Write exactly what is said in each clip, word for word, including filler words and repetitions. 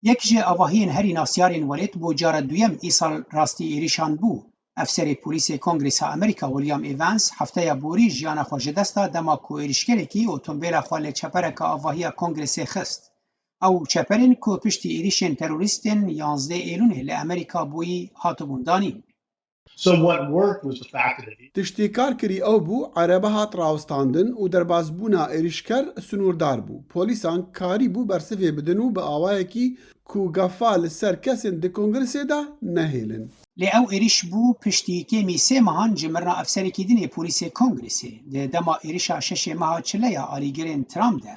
Yek ji avahiyên herî nasyarên welêt bû cara duyem îsal rastî êrîşan bû. Efserê polîsê Kongresa Amerîka William Evans hefteya borî jiyana xwe ji dest da dema ku êrîşgerekî otomobêla xwe li çepereke avahiya Kongresê xist. Ew çeperên ku piştî êrîşên terorîstên yanzdeh Êlûnê li Amerîka bûyî hatibûn danîn. So what worked was the fact that it Tiştê kar kirî ew bû, erebe hat rawestandin û derbasbûna êrîşker sinûrdar bû. Polîsan karîbû bersivê bidin û bi awayekî ku gefa li ser kesên di Kongresê de nehêlin. Lê ew êrîş bû piştî kêmî sê mehan ji mirina efserekî din ê polîsê Kongresê. Di dema êrîşa şeşê meha çile ya alîgirên Trump de,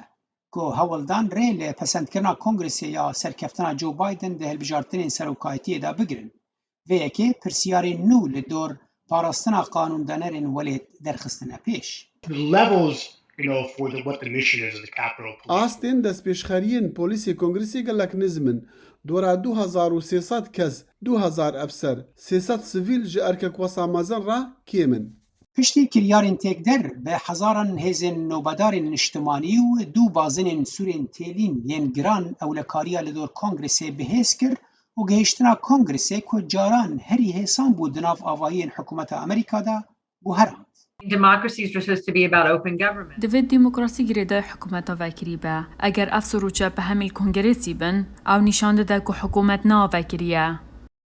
ku hewl dan rê li pesendkirina Kongresê ya serkeftina Joe Biden di hilbijartinên serokayetiyê de bigirin. Vê yekê pirsiyarên nû li dor parastina qanûndanerên welêt derxistine pêş. The levels, you know, for the, what the mission is of the Capitol Police. Astên destpêşxeriyên polîsê Kongresê gelek nizm in. Dora du hezar û sê sed kes, du hezar efser, sê sed sivîl ji erkek wesa mezin re kêm in. Piştî kiryarên têkder, bi hezaran hêzên nobedarên niştimanî û du bazinên sûrên têlîn yên giran ewlekariya li dor Kongresê bi hêz kir û gihiştina Kongresê ku caran herî hêsan bû di nav avahiyên hikûmeta Amerîka de, guherand. Democracies are supposed to be about open government. Divê demokrasî girêdayî hikûmeta vekirî be. Eger ev sor û çep bi hemî li Kongresî bin, ew nîşan dide ku hikûmet ne a vekirî ye.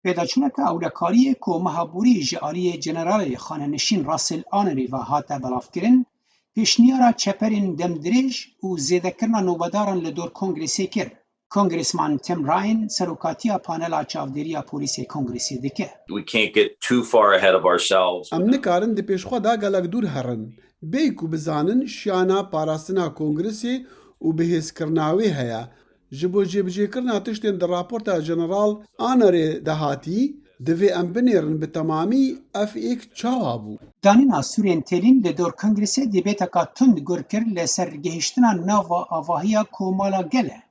Pêdaçûneke ewlekariyê ku meha borî ji aliyê Generalê Xanenişîn Russell Honorî ve hate belavkirin, pêşniyara çeperên demdirêj û zêdekirina nobedaran li dor Kongresê kir. Kongresman Tim Ryan serokatiya panela çavdêriya polîsê Kongresê dike. We can't get too far ahead of ourselves. Em nikarin di pêş xwe de gelek dûr herin, bêyî ku bizanin şiyana parastina Kongresê û bihêzkirina wê heye. Ji bo cêbicêkirina tiştên di raporta General Anerê de hatî, divê em binêrin bi temamî ev êk çawa bû. Danîna sûrên têlîn li dor Kongresê dîbêteka tund gur kir li ser gihiştina nava avahiya komala gel e.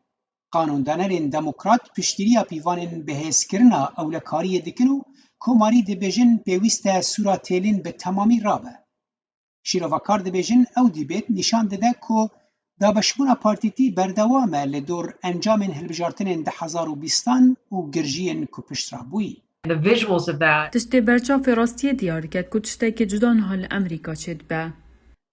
Qanûndanerên demokrat piştgiriya pîvanên bihêzkirina ewlekariyê dikin û komarî dibêjin pêwîst e sûra têlîn bi temamî rabe. Şîrovekar dibêjin ew dîbêt nîşan dide ku dabeşbûna partîtî berdewam e li dor encamên hilbijartinên du hezar û bîstan û girjiyên ku pişt re bûyî. The visuals of that. Tiştê berçav ê rastiyê diyar dike ku tiştekî cuda niha li Amerîka çêdibe.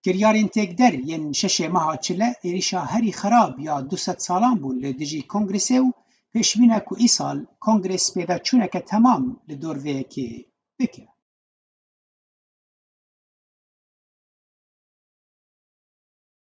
Kiryarên têkder yên şeşê meha çile êrîşa herî xerab ya du sed salan bû li dijî Kongresê û pêşbîn e ku îsal Kongres pêdaçûneke temam li dor vê yekê bike.